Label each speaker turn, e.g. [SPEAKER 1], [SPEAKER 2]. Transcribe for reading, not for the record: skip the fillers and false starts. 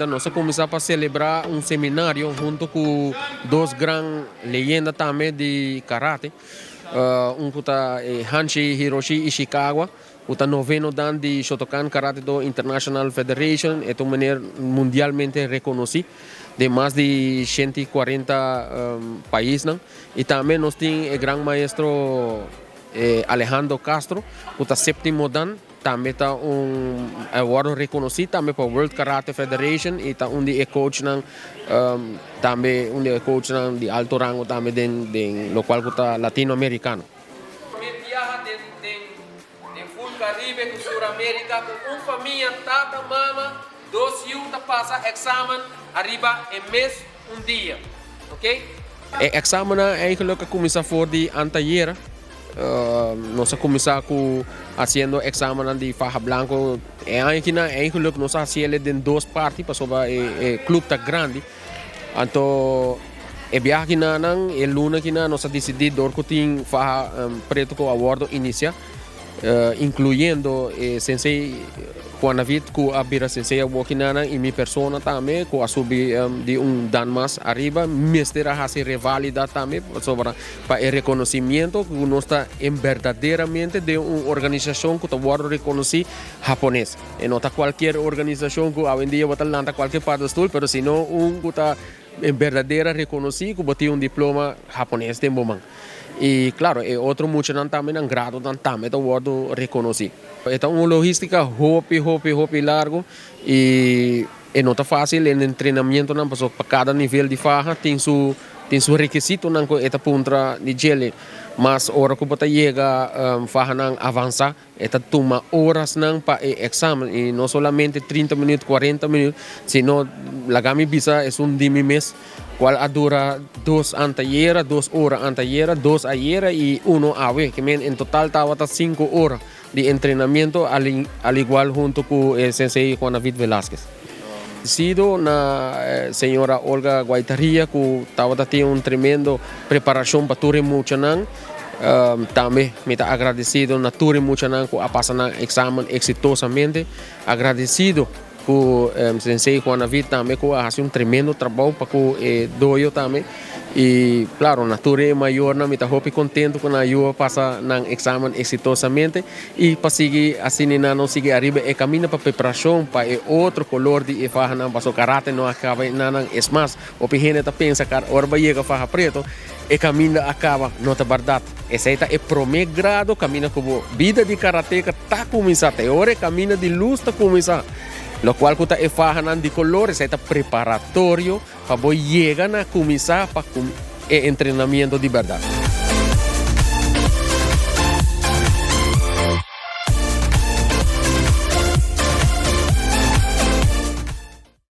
[SPEAKER 1] Nos a cuminsa pa celebra un seminario hunto cu dos gran leyenda tambe di karate. Un cu ta Hanshi Hiroshi Ishikawa, cu ta noveno dan di Shotokan Karate Do International Federation. E ta un meneer mundialmente reconoci den mas di 140 paisnan. Y tambe nos tin e gran maestro Alejandro Castro, cu ta septimo dan. Tambe ta un award reconoci tambe pa World Karate Federation y ta un di e coachnan tambe un di e coachnan di alto rango tambe den den locual cu ta Latino Americano.
[SPEAKER 2] Prome biaha den den den full Caribe cu Sur America cu un famia tata, mama, dos yiu ta pasa examen ariba e mes un dia. Ok.
[SPEAKER 1] E examennan eigenlijk a cuminsa for di antayera. Nos a cuminsa cu haciendo examennan di faha blanco. E aña akinan eigenlijk nos a haciele den dos parti pasobra e club ta grandi. Anto e biaha akinanan, e luna akinan nos a dicidi door cu tin faha preto cu a wordo inicia. Incluyendo e sensei Juan David cu a bira sensei awor kinanan y mi persona tambe cu a subi di un dan mas ariba mester a haci revalida tambe pasobra pa e reconocimiento cu nos ta en berdaderamente den un organisacion cu ta wordo reconoci Japones. E no ta cualkier organisacion cu awendia bo ta lanta cualkier paddenstoel pero sino un cu ta En berdadera reconoci cu bo tin un diploma Japones den bo man. Y claro, e otro muchanan tambe nan gradonan tambe ta wordo reconoci. E ta un logistica hopi, hopi, hopi largo y e no ta facil en entrenamientonan pasobra pa cada nivel di faha tin su tin su requisitonan cu e ta puntra di djele. Mas ora cu bo ta yega fahanan avansa E ta tuma orasnan pa e examen y no solamente 30 minuut, 40 minuut, sino laga mi bisa esun di mi mes cual a dura dos antayera, 2 ora antayera, dos ayera y uno awe. Ke men en total tabata 5 ora di entrenamiento al igual hunto cu e sensei Juan David Velázquez. Sido na señora Olga Guaitaria cu tabata tin un tremendo preparacion pa tur e muchanan. Tambe mi ta agradecido na tur e muchanan cu a pasa nan examen exitosamente. Agradecido cu sensei Juan David tambe cu a haci un tremendo trabou pa cu e dojo tambe. Y claro, na tur e mayornan mi ta hopi contento cu nan ayuda pasa nan examen exitosamente y pa sigui asina nan no sigui ariba e camino pa preparacion pa e otro color di e fahanan, pasobra karate no a caba nan. Es mas, hopi hende ta pensa cu ora bo yega faha preto e caminda a caba. No ta berdad. Esey ta e prome grado caminda cu bo bida di karateka ta cuminsa. Te ora e caminda di luz ta cuminsa, locual cu ta e fahanan di color, esey ta preparatorio pa bo yega na cuminsa pa e entrenamiento di berdad.